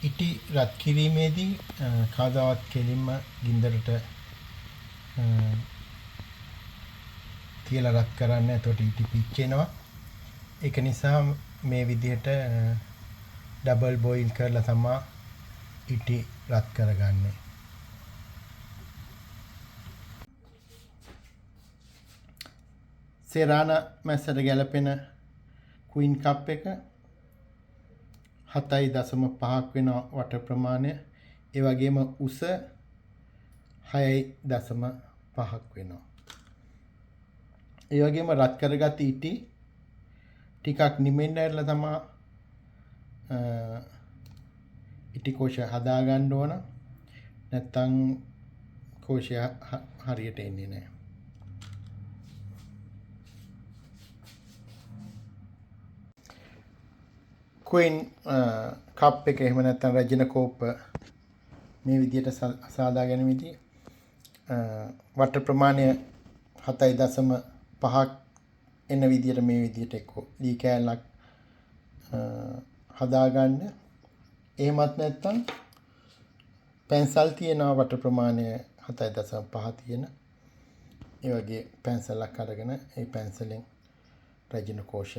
ඉටි රත් කිරීමේදී කවදාවත් කෙලින්ම ගින්දරට තියලා රත් කරන්න, එතකොට ඉටි පිච්චෙනවා. ඒක නිසා මේ විදිහට ඩබල් බොයිල් කරලා තමා ඉටි රත් කරගන්නේ. සෙරානා මැස්සට ගැලපෙන ක්වීන් කප් එක 7.5ක් වෙන වට ප්‍රමාණය. ඒ වගේම උස 6.5ක් වෙනවා. ඒ වගේම රත් කරගත් ඉටි ටිකක් නිමෙන්න ඇරලා තමා ඉටි කෝෂ හදාගන්න ඕන. නැත්තම් කෝෂය හරියට එන්නේ නැහැ. ක්වීන් කප් එක එහෙම නැත්නම් රැජින කෝප්ප මේ විදිහට සාදා ගැනීමේදී වට ප්‍රමාණය 7.5ක් එන විදිහට මේ විදිහට එක්ක ලී කෑල්ලක් හදාගන්න. එහෙමත් නැත්නම් පැන්සල් තියෙනවා වට ප්‍රමාණය 7.5 තියෙන. ඒ වගේ පැන්සලක් අරගෙන ඒ පැන්සලෙන් රැජින කෝෂ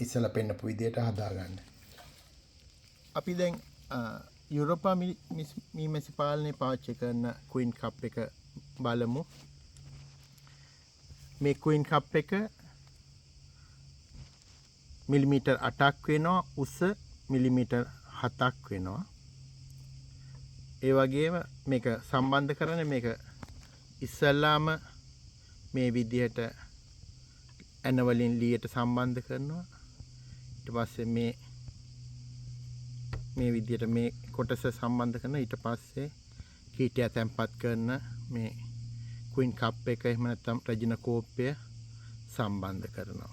ඉස්සලා පෙන්නපු විදිහට හදාගන්න. අපි දැන් යුරෝපා මීමැසි පාලනයේ පාවිච්චි කරන ක්වීන් කප් එක බලමු. මේ ක්වීන් කප් එක මිලිමීටර් 8ක් වෙනවා, උස මිලිමීටර් 7ක් වෙනවා. ඒ වගේම මේක සම්බන්ධ කරන්නේ මේක ඉස්සල්ලාම මේ විදිහට ඇන වලින් ලීයට සම්බන්ධ කරනවා. ඊට පස්සේ මේ විදිහට මේ කොටස සම්බන්ධ කරනවා. ඊට පස්සේ කීටය තැන්පත් කරන මේ ක්වීන් කප් එක එහෙම නැත්නම් රැජින කෝප්පය සම්බන්ධ කරනවා.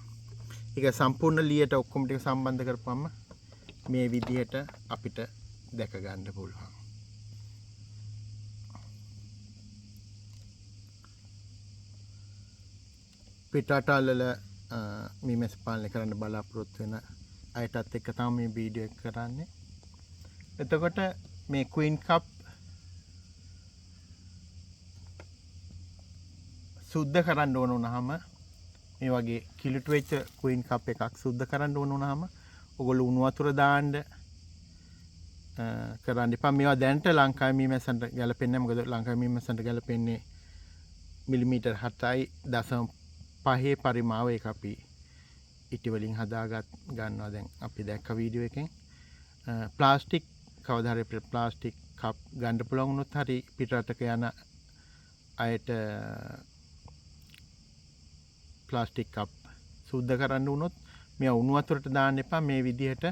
ඒක සම්පූර්ණ ලීයට ඔක්කොම ටික සම්බන්ධ කරපුවම මේ විදිහට අපිට දැක ගන්න පුළුවන්. පිටරටවල් වල මීමැසි පාලනය කරන්න බලාපොරොත්තු වෙන අයටත් එක්ක තමයි මේ වීඩියෝ එක කරන්නේ. එතකොට මේ ක්වීන් කප් සුද්ධ කරන්න ඕන වුණාම මේ වගේ කිලුට වෙච්ච ක්වීන් කප් එකක් සුද්ධ කරන්න ඕන වුණාම ඔයගොල්ලෝ උණු වතුර දාන්න කරන්න එපා. මේවා දැනට ලංකාවේ මීමැස්සන්ට ගැලපෙන්නේ නැහැ. මොකද ලංකාවේ මීමැස්සන්ට ගැලපෙන්නේ මිලිමීටර් 7.5 පරිමාව. ඒක අපි ඉටි වලින් හදාගත් ගන්නවා. දැන් අපි දැක්ක වීඩියෝ එකෙන්. ප්ලාස්ටික් කවදා හරි අපිට ප්ලාස්ටික් කප් ගන්න පුළුවන් වුණොත් හරි පිට රටක යන අයට ප්ලාස්ටික් කප් සුද්ධ කරන්න වුණොත් මේවා උණු වතුරට දාන්න එපා. මේ විදිහට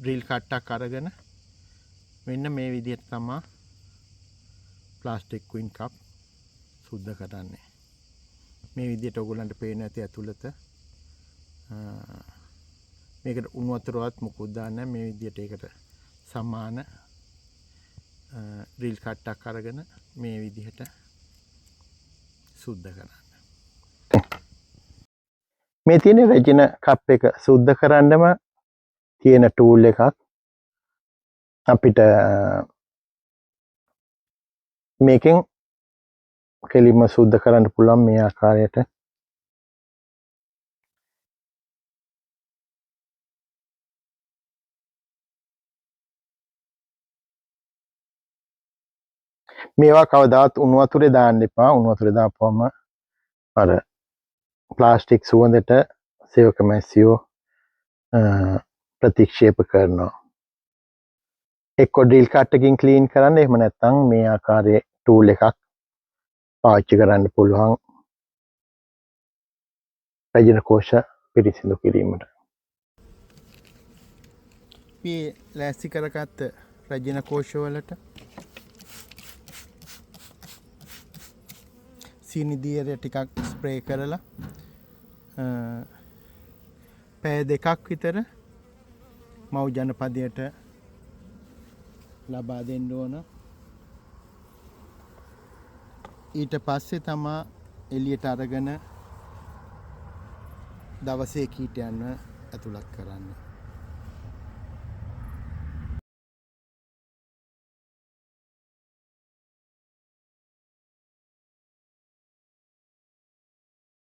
ඩ්‍රිල් කට්ටක් අරගෙන මෙන්න මේ විදිහට තමා ප්ලාස්ටික් ක්වීන් කප් සුද්ධ කරන්නේ. මේ විදිහට ඔයගොල්ලන්ට පේන ඇති ඇතුළත මේකට උණු වතුරවත් මොකුත් දාන්නේ නැහැ. මේ විදිහට ඒකට සමාන ඩ්‍රිල් කට්ටක් අරගෙන මේ විදිහට සුද්ධ කරන්න. මේ තියෙන රෙජින කප් එක සුද්ධ කරන්නම තියෙන ටූල් එකක්. අපිට මේකෙන් කෙලින්ම සුද්ධ කරන්න පුළුවන් මේ ආකාරයට. මේවා කවදාවත් උණු වතුරේ දාන්න එපා. උණු වතුරේ දාපුවම අර ප්ලාස්ටික් සුවඳට සේවක මැස්සියෝ ප්‍රතික්ෂේප කරනවා. එක්ක ඩ්‍රිල් කට් එකකින් ක්ලීන් කරන්න, එහෙම නැත්නම් මේ ආකාරයේ ටූල් එකක් පාවිච්චි කරන්න පුළුවන් රැජින කෝෂ පිරිසිදු කිරීමට. අපි ලෑස්ති කරගත්ත රැජින කෝෂ වලට සීනි දියර ටිකක් ස්ප්‍රේ කරලා පැය දෙකක් විතර මව් ජනපදයට ලබා දෙන්න ඕන. ඊට පස්සේ තමා එළියට අරගෙන දවසේ කීටයන්ව ඇතුළත් කරන්නේ.